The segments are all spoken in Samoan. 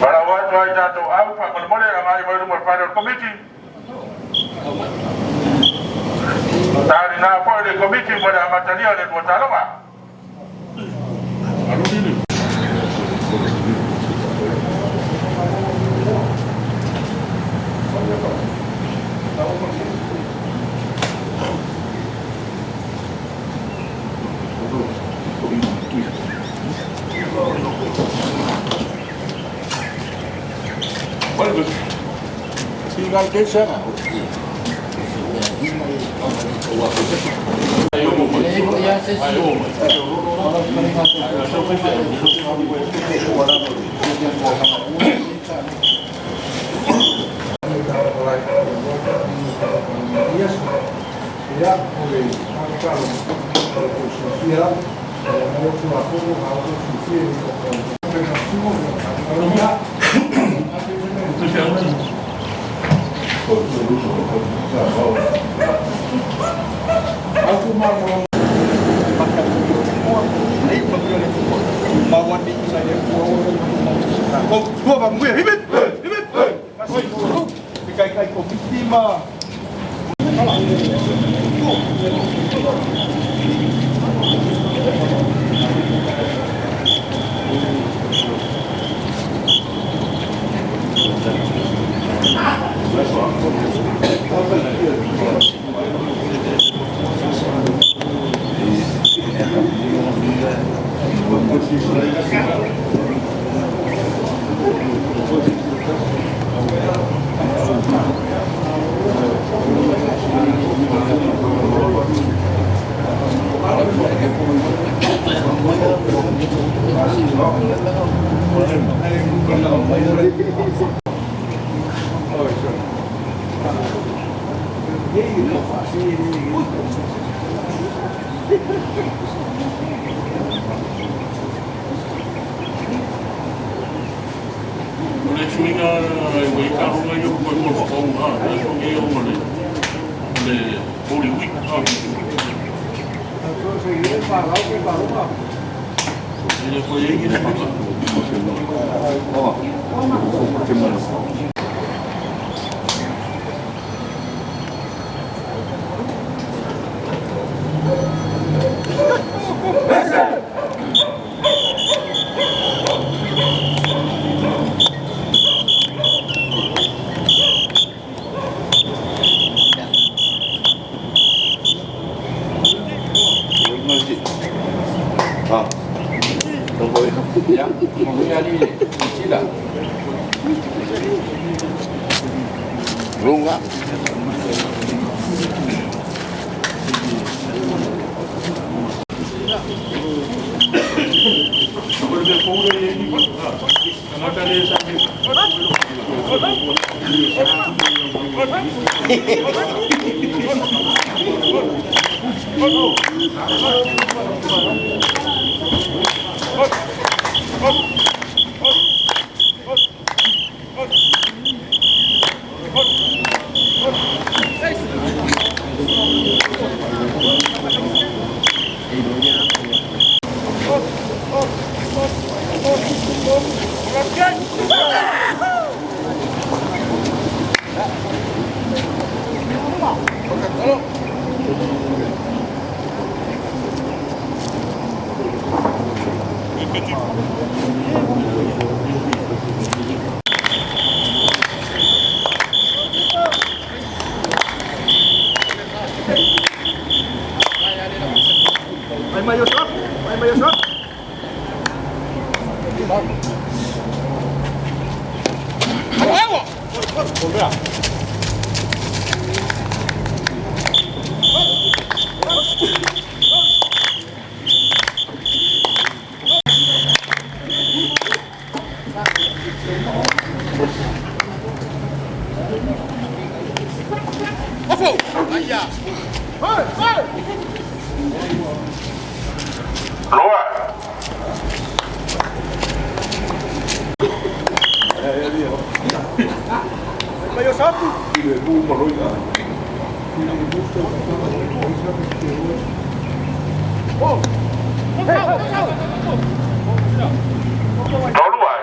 Falau atu ai tatou au faamolemole agai mai luma o le fale o le Komiti. Talina foi le Komiti mo le amatalia o le lua taaloga. O le suiga ua i taaloga ia ua toe fou le aso nei ona o le Holy Week. E le toe i ai ni suiga. O le mea fou lea e i ai ni tagata lea sa Loa. Tolu ai.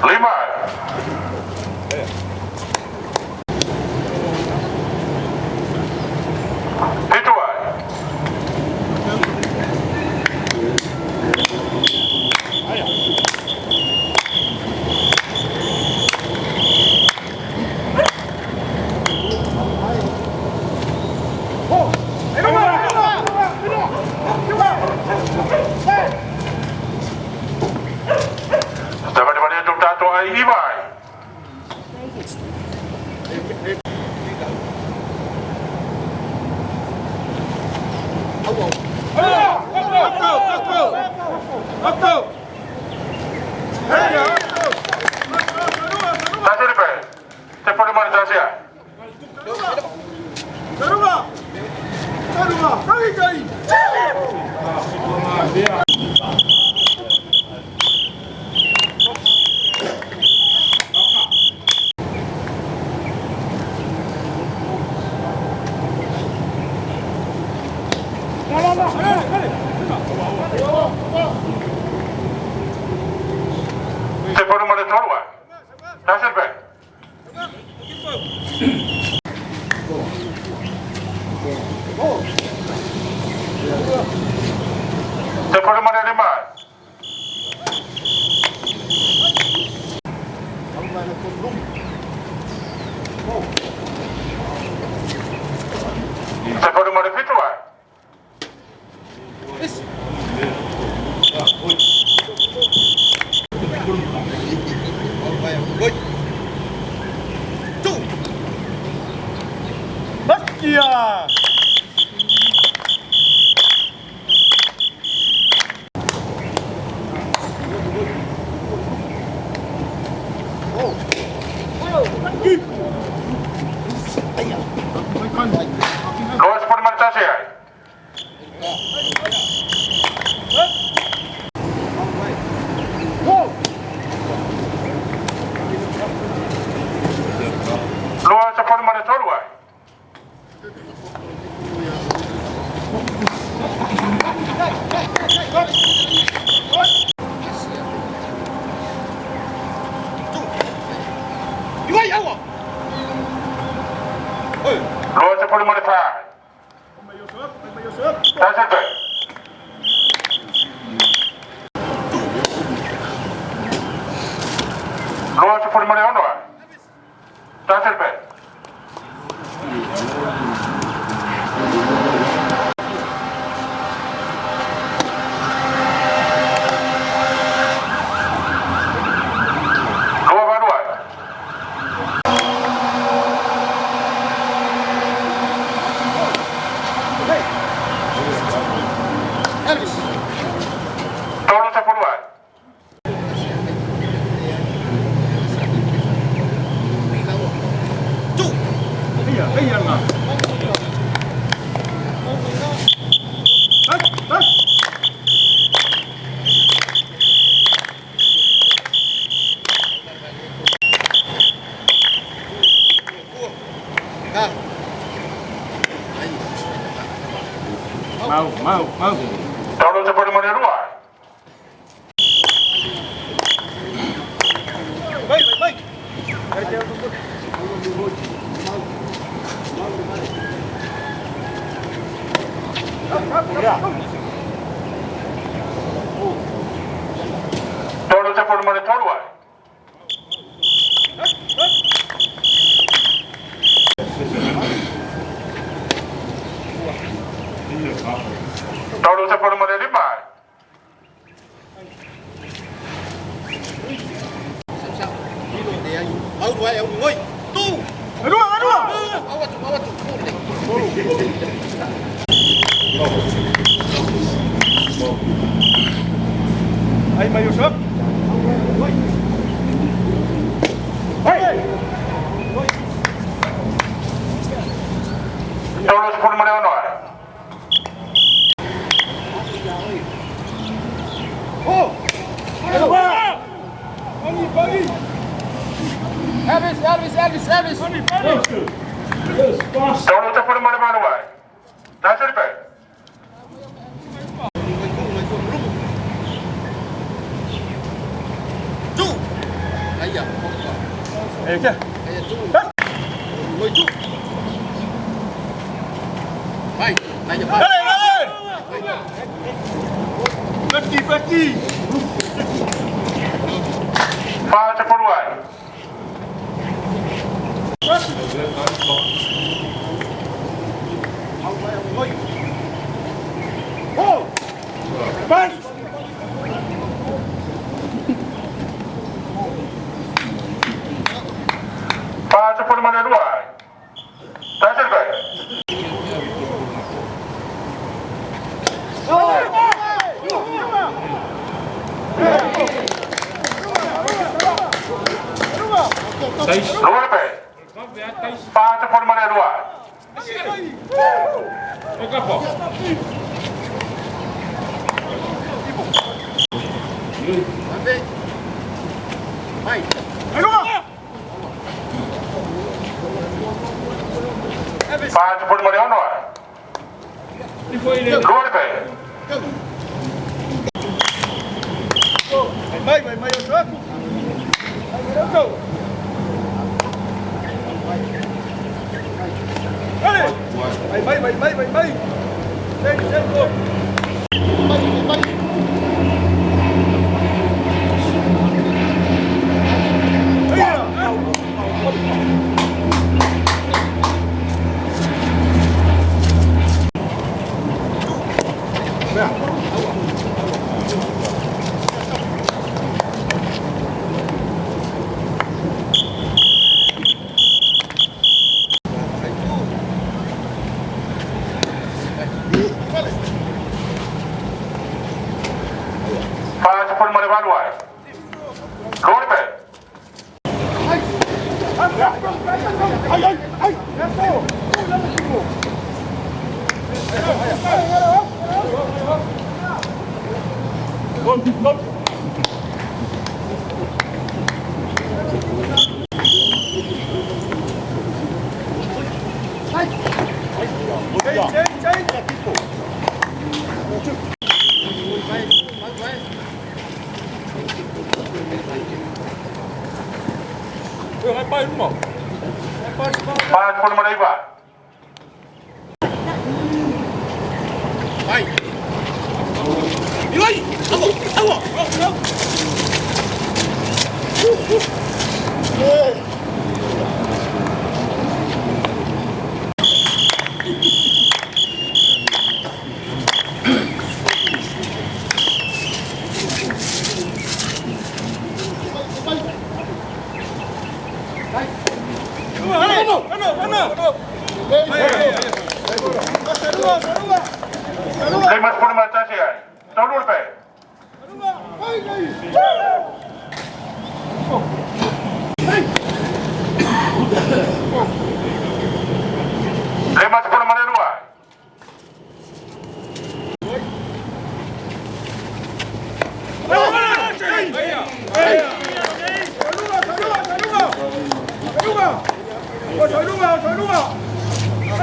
Lima ai. Fitu ai. Tawhiti mare tō tātou ai iwa ai. Tasi ripe. Te pori mare tasi ai. Te pori mare tolu ai. Tasi ripe. Te pori mare lima ai. Te pori mare fitu ai. Lua se pori mare tasi ai. Lua se pori mare tolu ai. Lua se pori mare whai. Tasi ripe. Lua se pori mare ono ai. Tasi ripe. Lua valu ai. Tolu se polu ai. Tolu se pori mare rua ai. Tolu se pori mare tolu ai. Tolu se pori mare lima ai. 36 ai. Elvis, Elvis, Elvis. 38 ai. Tasi pe. 40 ai. 42 ai. Tasi pe. Dua pe. 42. 46 ai. Dua pe. 48 ai. Dua pe. 49. 51 ai. Tolu pe.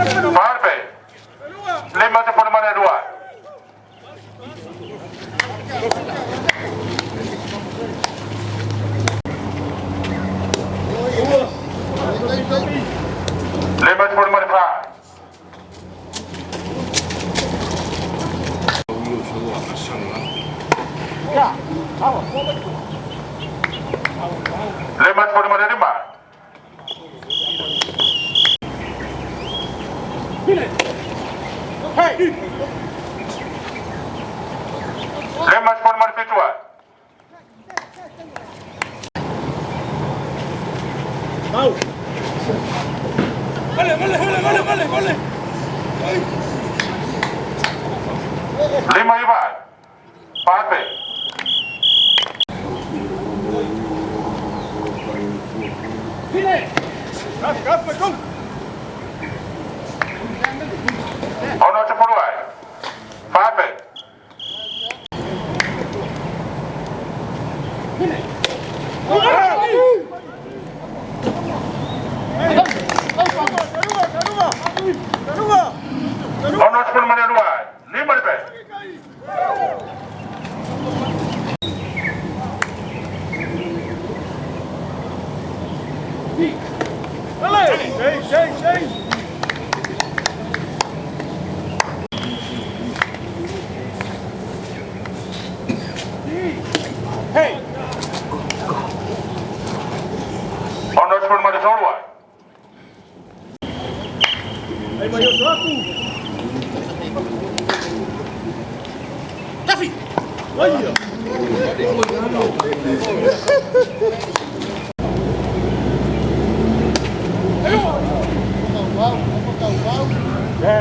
52. Empat pe. 52. 54. 55. 57. 59, 4. Ono te poruai. 4. Ono te poruai ruai. 5 le pe. Ono te poruai tolu ai.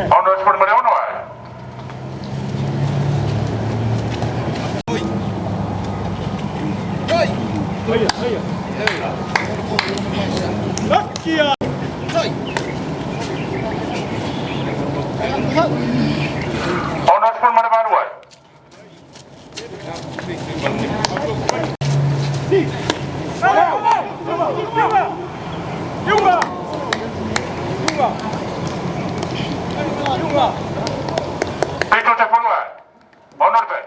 Ono te poruai ono ai. Ono te poruai valu ai. Pito te poruai. Ono te pe.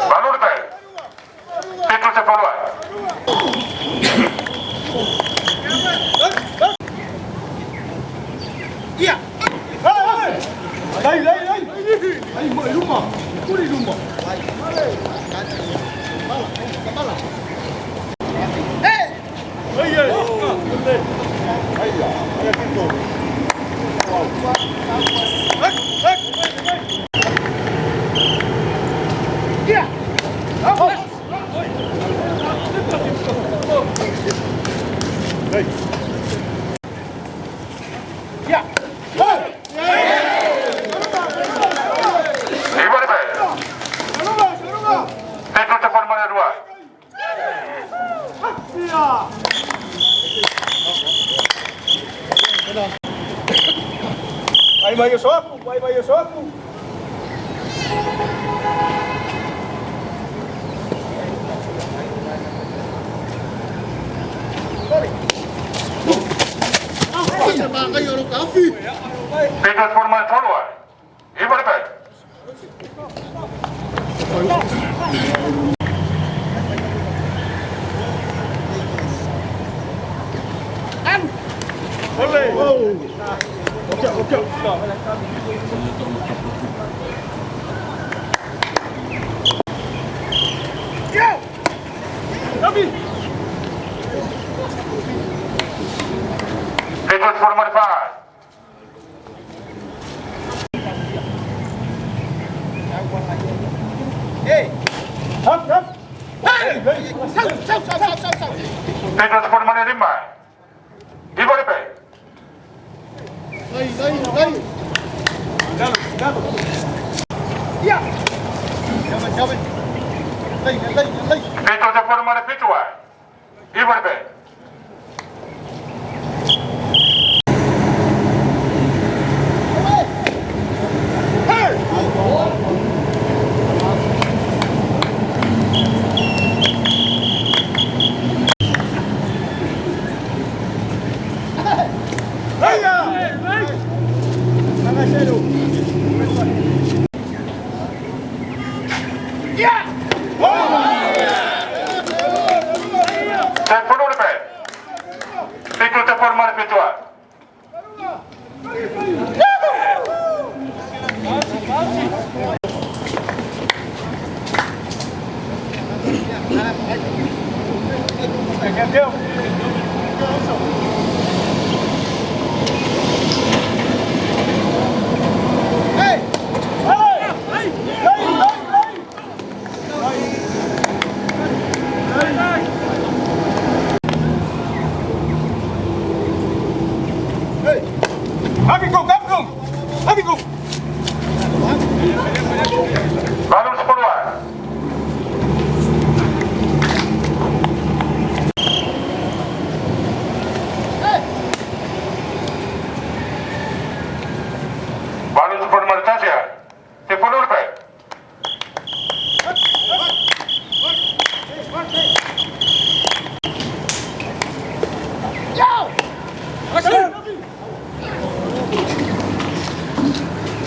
Valu le pe. Pito te poruai. Iwa le pe. Pito te poruai ruai. Pito te poruai tolu ai. Iwa le pe. Pito te poruai whai. Pito te poruai lima. Iwa le pe. Pito te poruai pitu ai. Iwa le pe. 10 pe. 7 ma le 7. Baru 10. Baru 10 Malaysia. 10 pe.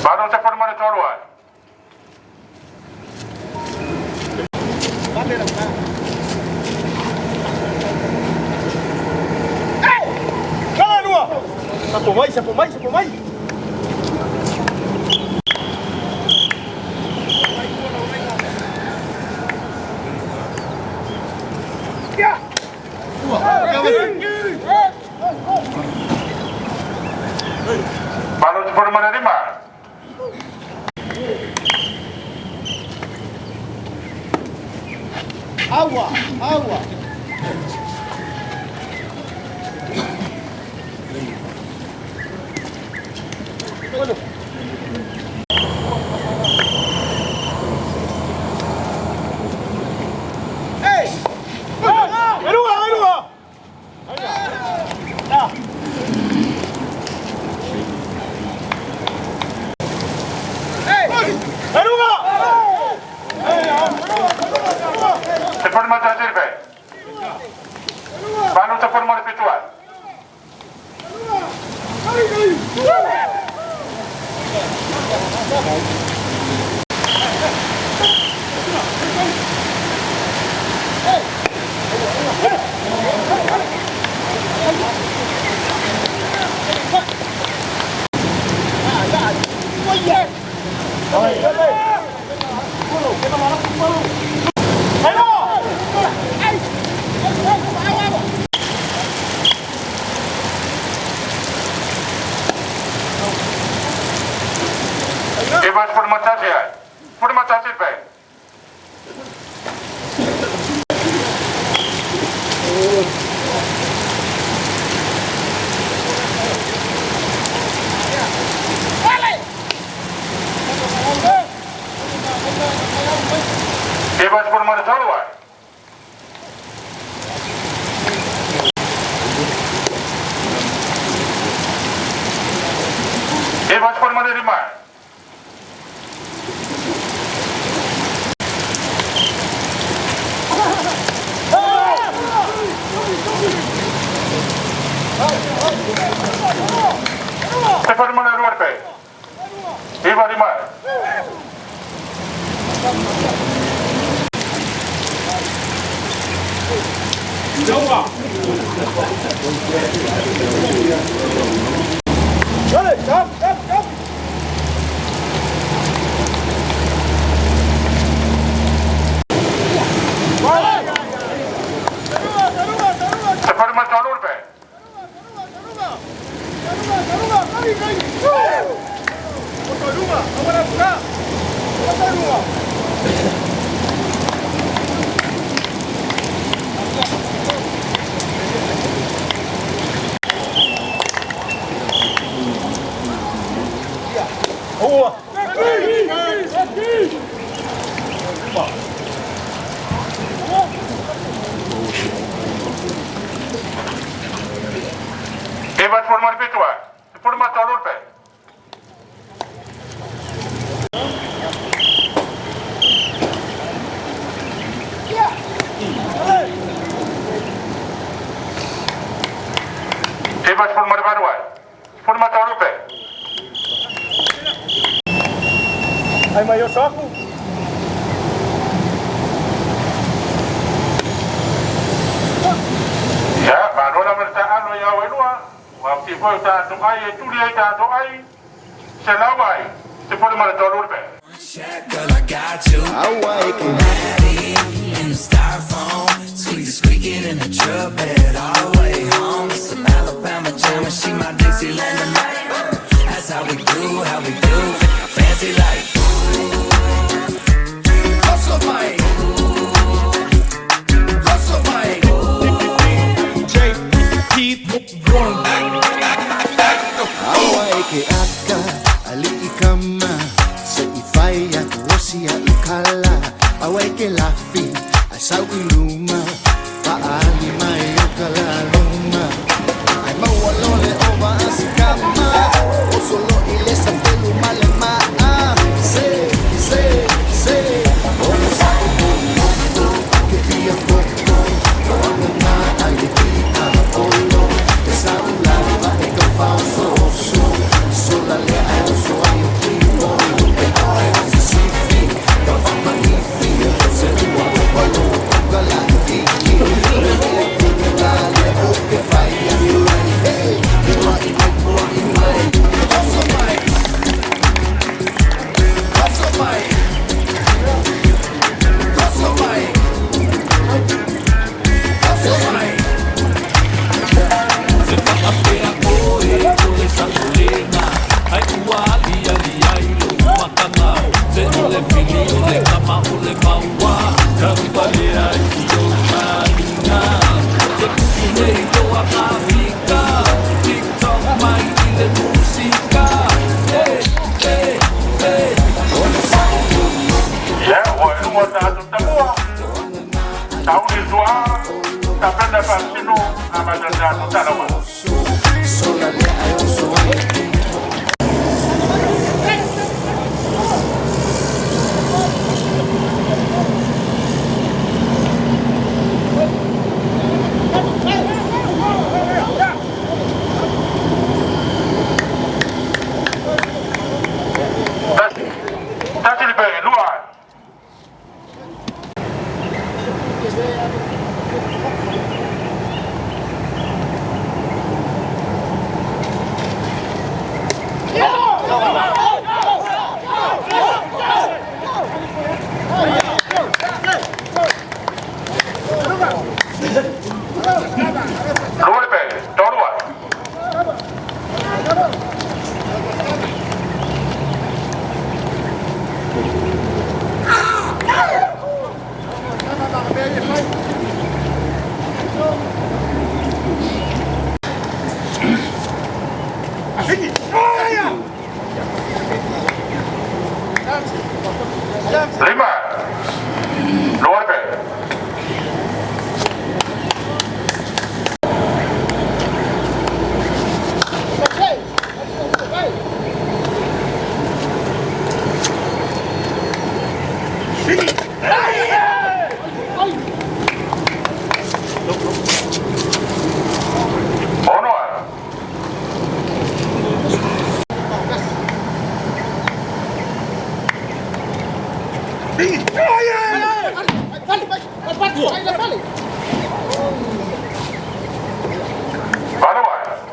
Baru 10 Malaysia. Sapo mai, sapo mai. Baru 10 menerima. Agua, agua. Sepuluh mata sirpe. Baru 10 menerima. Bebas 10 mata 10 mata sirpe. Bebas 10 mata. Bebas 10 menerima. Sepuluh menerima pe. Lima lima. Sepuluh menerima pe. Bebas 10 menerima. 10 menerima pe. Bebas 10 menerima. 10 menerima pe. Ai mai eu saco. foi o tatou ai e tuli ai tatou ai se lau ai se pole ma le tolu le pe. Girl, I got you. Natty in the styrofoam. Squeak, squeaking in the truck bed all the way home. It's some Alabama jam and she my Dixieland tonight. That's how we do, how we do. Fancy like. Hustle Mike. Hustle Mike. Aua e ke aka ali'i kama Se i fai atu osi a i kala Aua e ke lafi ai sau i luma Paali mai o ka la luma Ai maua lole o vaasi kama O solo i le sa pelu male maa Se, se, se O sa o koko Ke fia koko Toanga ngā ai e ki a olo E sa ulava e ka faoso oso Sola lea ai oso ai o ki o E oe o se sifi Ka whakaifi Se ua o palo o ka la kiki Le le kula le o ke whai atu ai Hey, mua i mai, mua i mai. Hustle Mike. Hustle Mike. Hustle Mike. Hustle Mike. Ia, ua e lua tatou tamua, sauni sua, tapena faasino na matatatou talaua. Sola lea ai oso ai o ki. Tasi le pe, lua ai. Lua le pe, tolu ai. Lima. Lua le pe. Ono ai. Valo ai.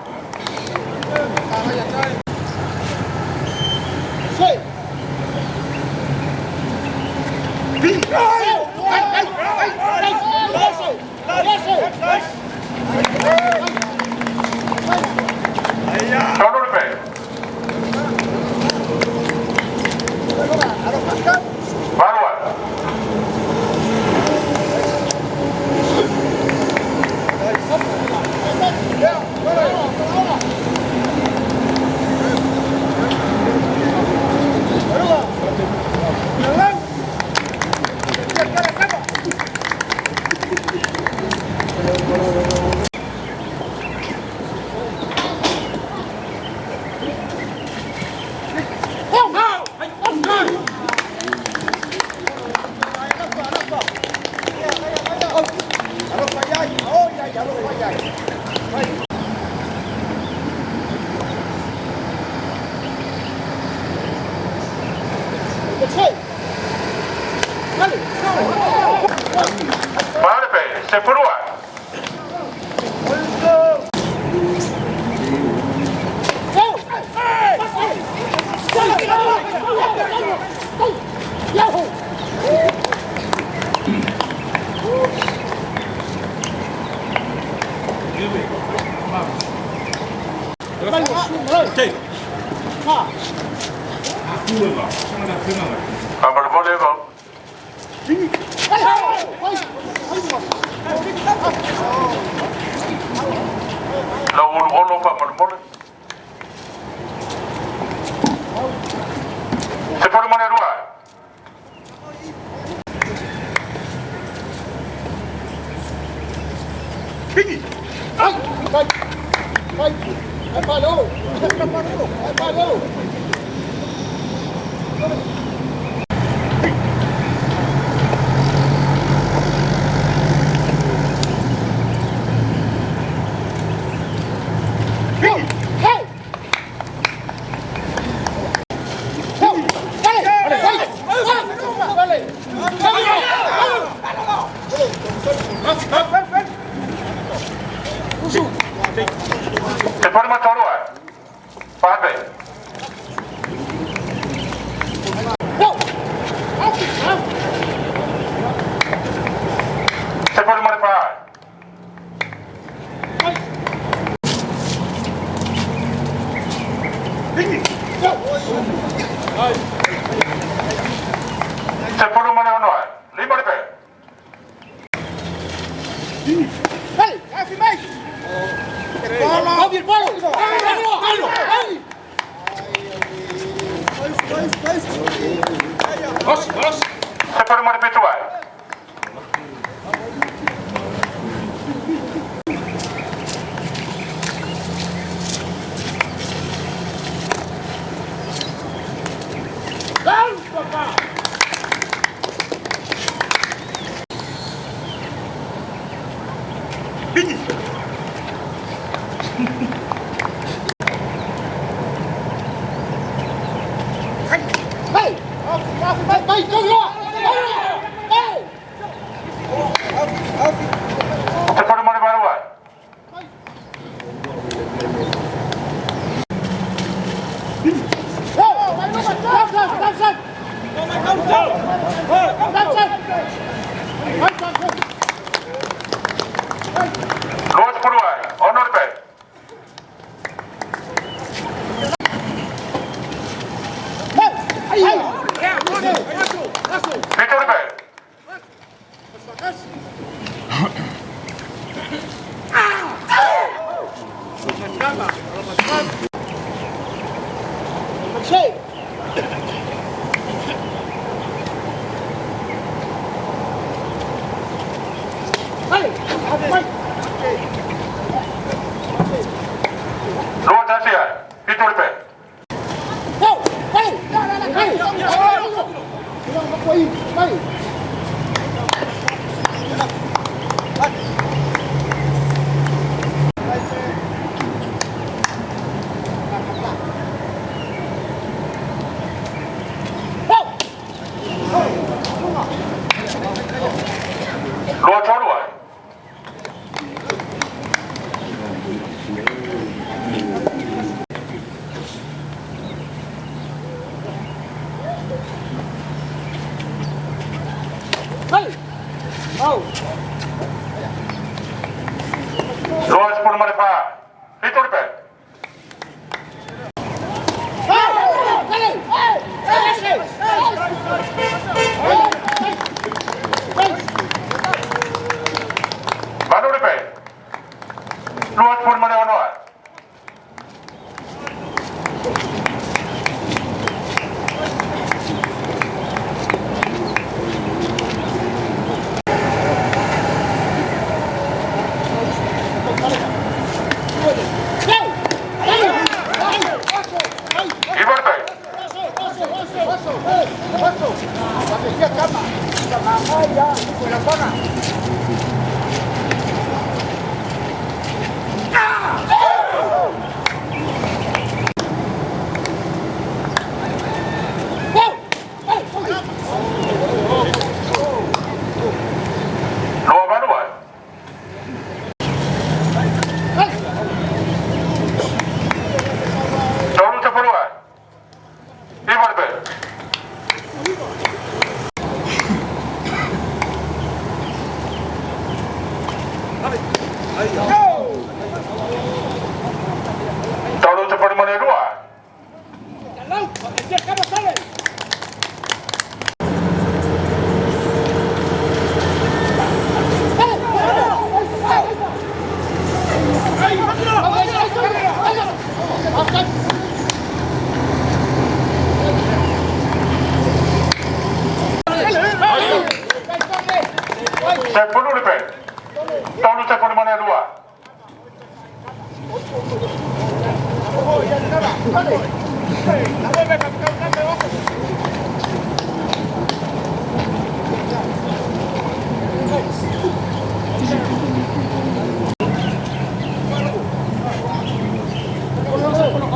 Tolu le pe. Valo ai. Valo le pe, se fulu ai. Faamolemole vau. Lau uluolo faamolemole. 10 ma le 2. 10 ma 3 ai. 4 pe. 10 ma le 4 ai. 10 ma le 6 ai. 5 le pe. 10 ma le 7 ai. 10 ma le 8 ai. 20 ai. 6 le pe. 7 le pe. 21 ai. 7 le pe. 23 ai. 20 ma le 4. 7 le pe. 8 le pe. 20 ma le 6 ai. 9 le pe. 10 le pe. 32. 11 le pe. 32. 33 le pe. 12 le pe. 35. 36.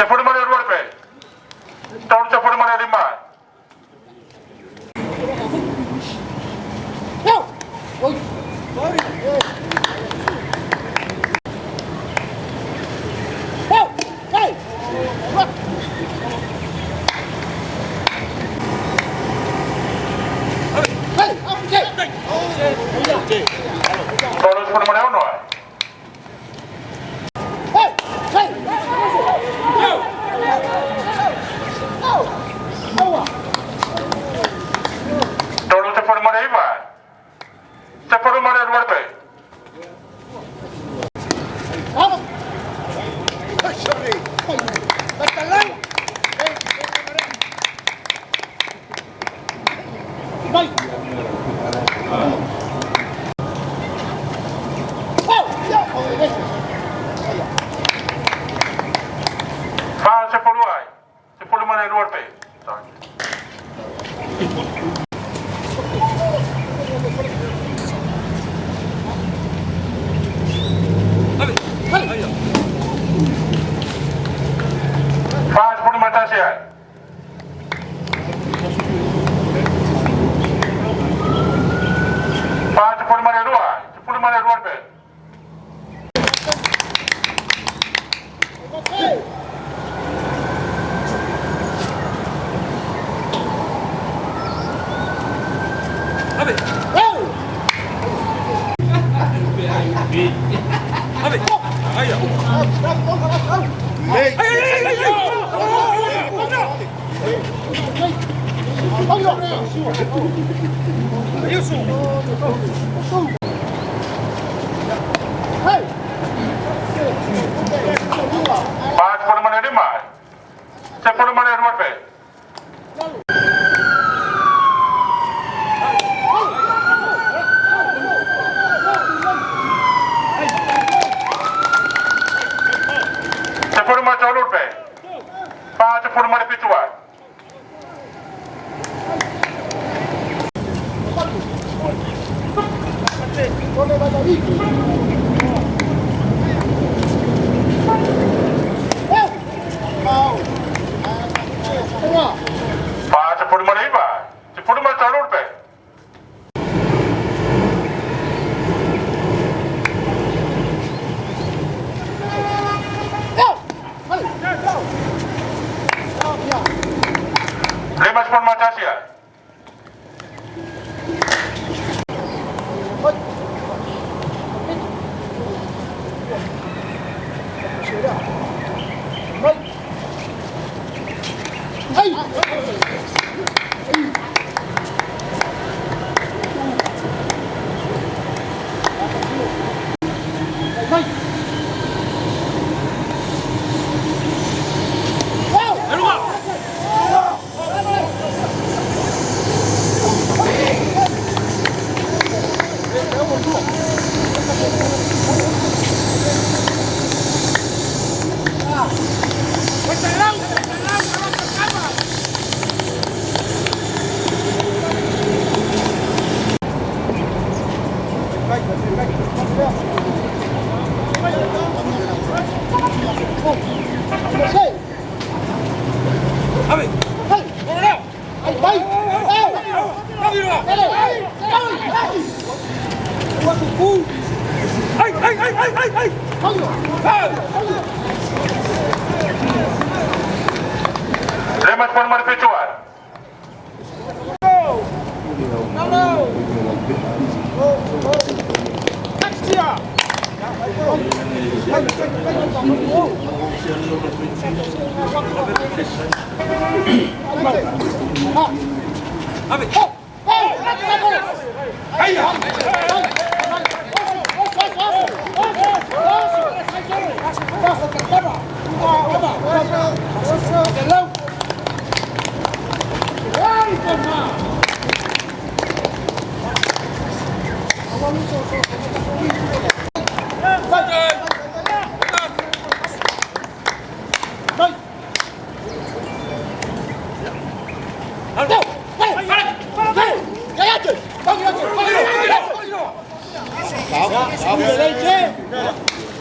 39. 12 pe. 40 ai. 12 pe. Sorry. 41 ai. 42. 12 pe. 45. 12 pe. 13 pe. 47 ai. 49. 13 pe. 51 ai. 5 ma le 7 ai.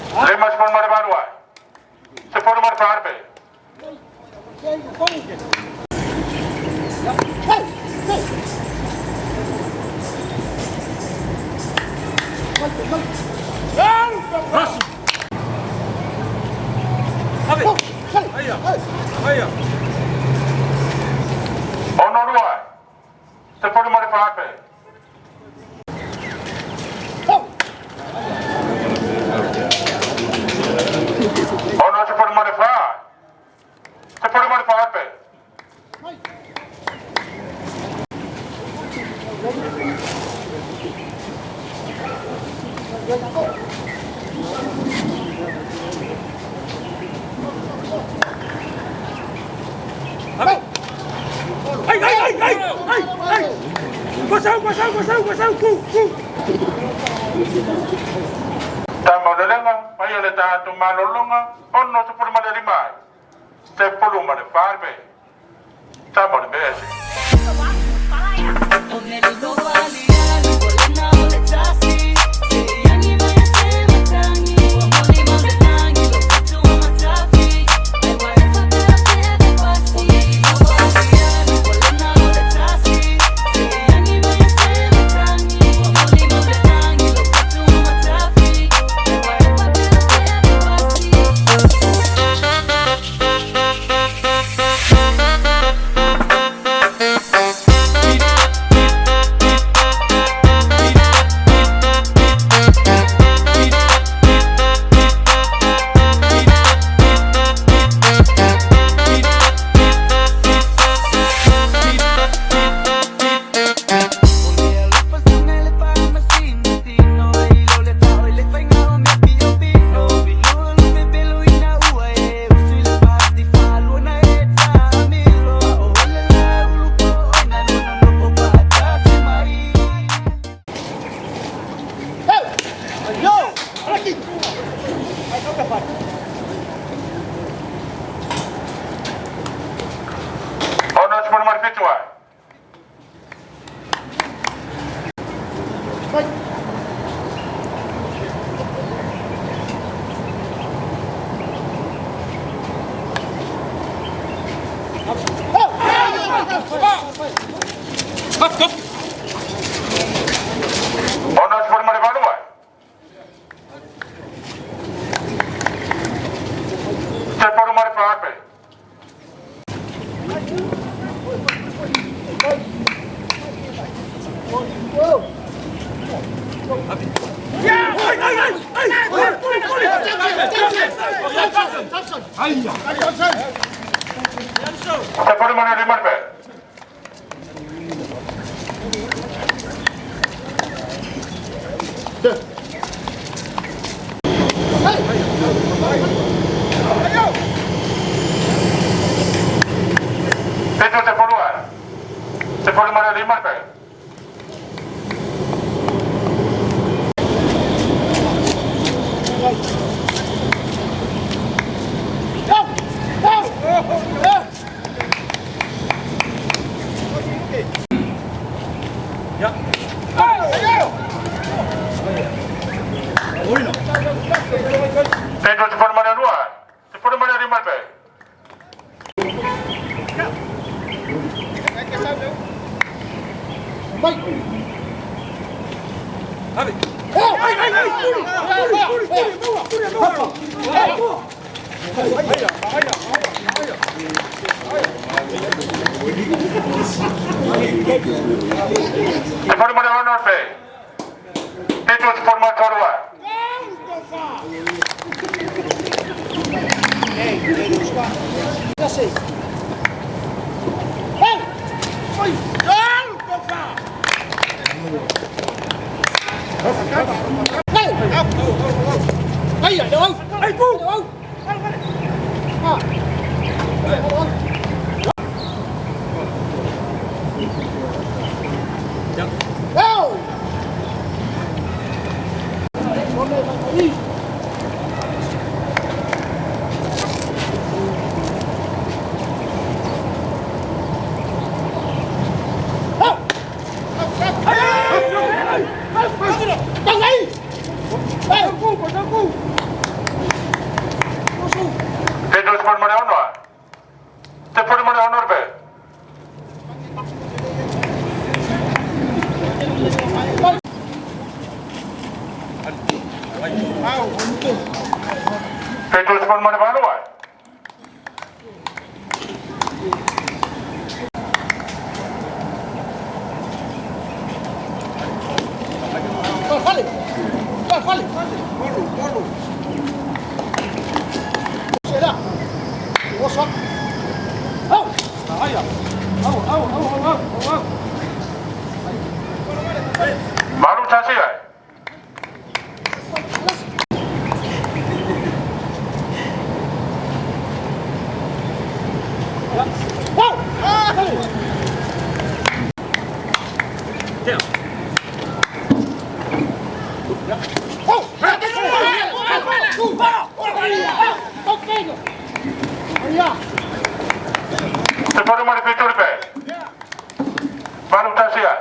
5 ma le 8 ai. 14 pe. 6 ai. 14 pe. 6 ma le 4. 14 pe. Tama o le lega, mai o le tatou malologa, 65 ai. 14 pe. Tama o le mea ese. 67 ai. 68 ai. 14 pe. 15 pe. lima pe. Pedro te forma na rua. Te forma na lima pe. Te forma na rua pe. Pedro te forma na rua. Pedro te forma na rua. Te forma na rua pe. Pedro te forma na rua. Maru tasi ai. Te forma na Pedro pe. Maru tasi ai.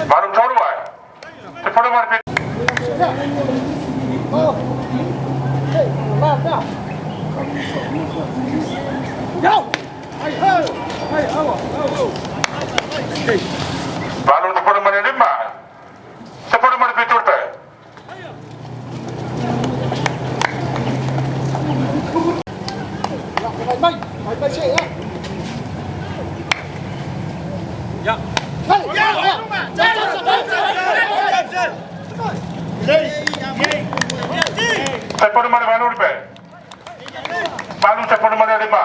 Maru toru ai. Te forma na Pedro. Maru te forma na lima. Te forma na Pedro pe. Te forma na Maru pe. Maru te forma na lima.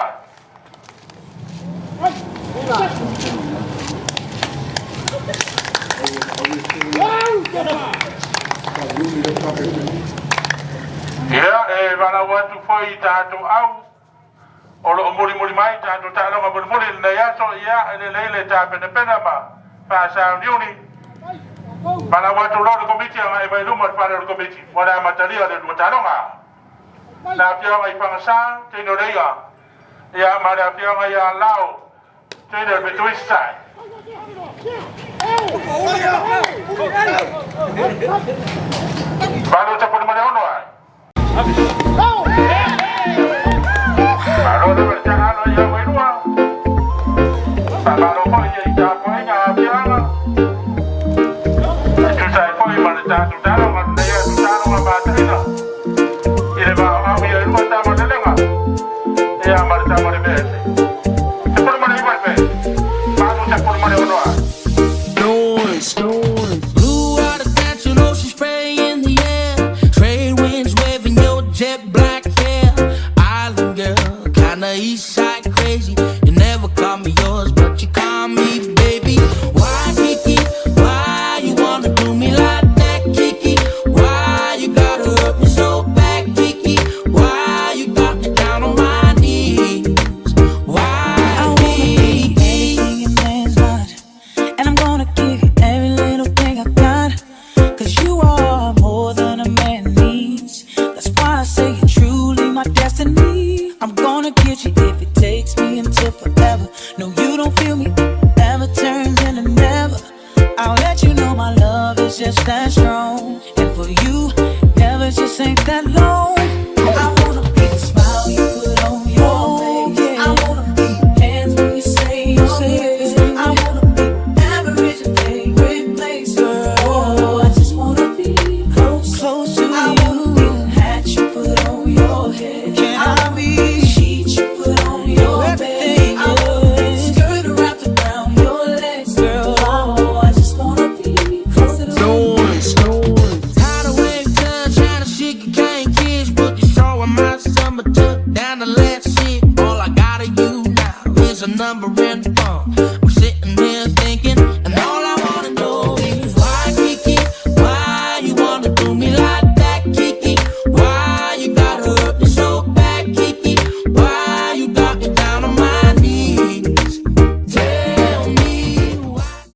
Ia, e walau atu foi i tātou au, o loo mulimuli mai tātou taaloga mulimuli lenei aso, ia, e lelei le tapenapena ma faasauniuni. Walau atu loa le komiti agai mai luma o le fale o le komiti, ua le amatalia le lua taaloga. Le afioga i Fagasā, Tino Leiga, ia ma le afioga ia Lao, Tino Petuisai. 8.6 ai. Malo le taalo ia wailua. Faamalo foi i tapuaiga a afioaga. E tusa ai foi ma le tatou taaloga lenei aso taaloga mataina. I le vaoao ia lua tamalelega. Ia ma le tamale mese. 19 le pese. 86 ai. Noise. Blue water dancing, ocean spray in the air. Trade winds waving your jet black hair. Island girl, kinda east side crazy. You never call me yours, but you call me baby. Why, Kiki? Why you wanna do me like that, Kiki? Why you gotta hurt me so bad, Kiki? Why you got me down on my knees? Why, I wanna be anything your man's not. And I'm gonna give you every little thing I got. 'Cause you are more than a man needs. That's why I say you're truly my destiny. I'm gonna get you if it takes me until forever. No, you don't feel me. Ever turns into never. I'll let you know my love is just that strong. And for you, never just ain't that long. I wanna be the smile you put on your face. I wanna be hands when you say your grace. I wanna be whatever is your favorite place, girl. Oh, I just wanna be close, close to I you. Wanna be the hat you put on your head. Can I be the sheet you put on your bed? I wanna be the skirt wrapped around your legs, girl. Oh, I just wanna be close to you. Noise. Tidal wave touch, how the shit can't kiss, but you showing my summer took down the last shit. All I got of you now is a number and a phone. I'm sitting here thinking, and all I wanna know is why, Kiki? Why you wanna do me like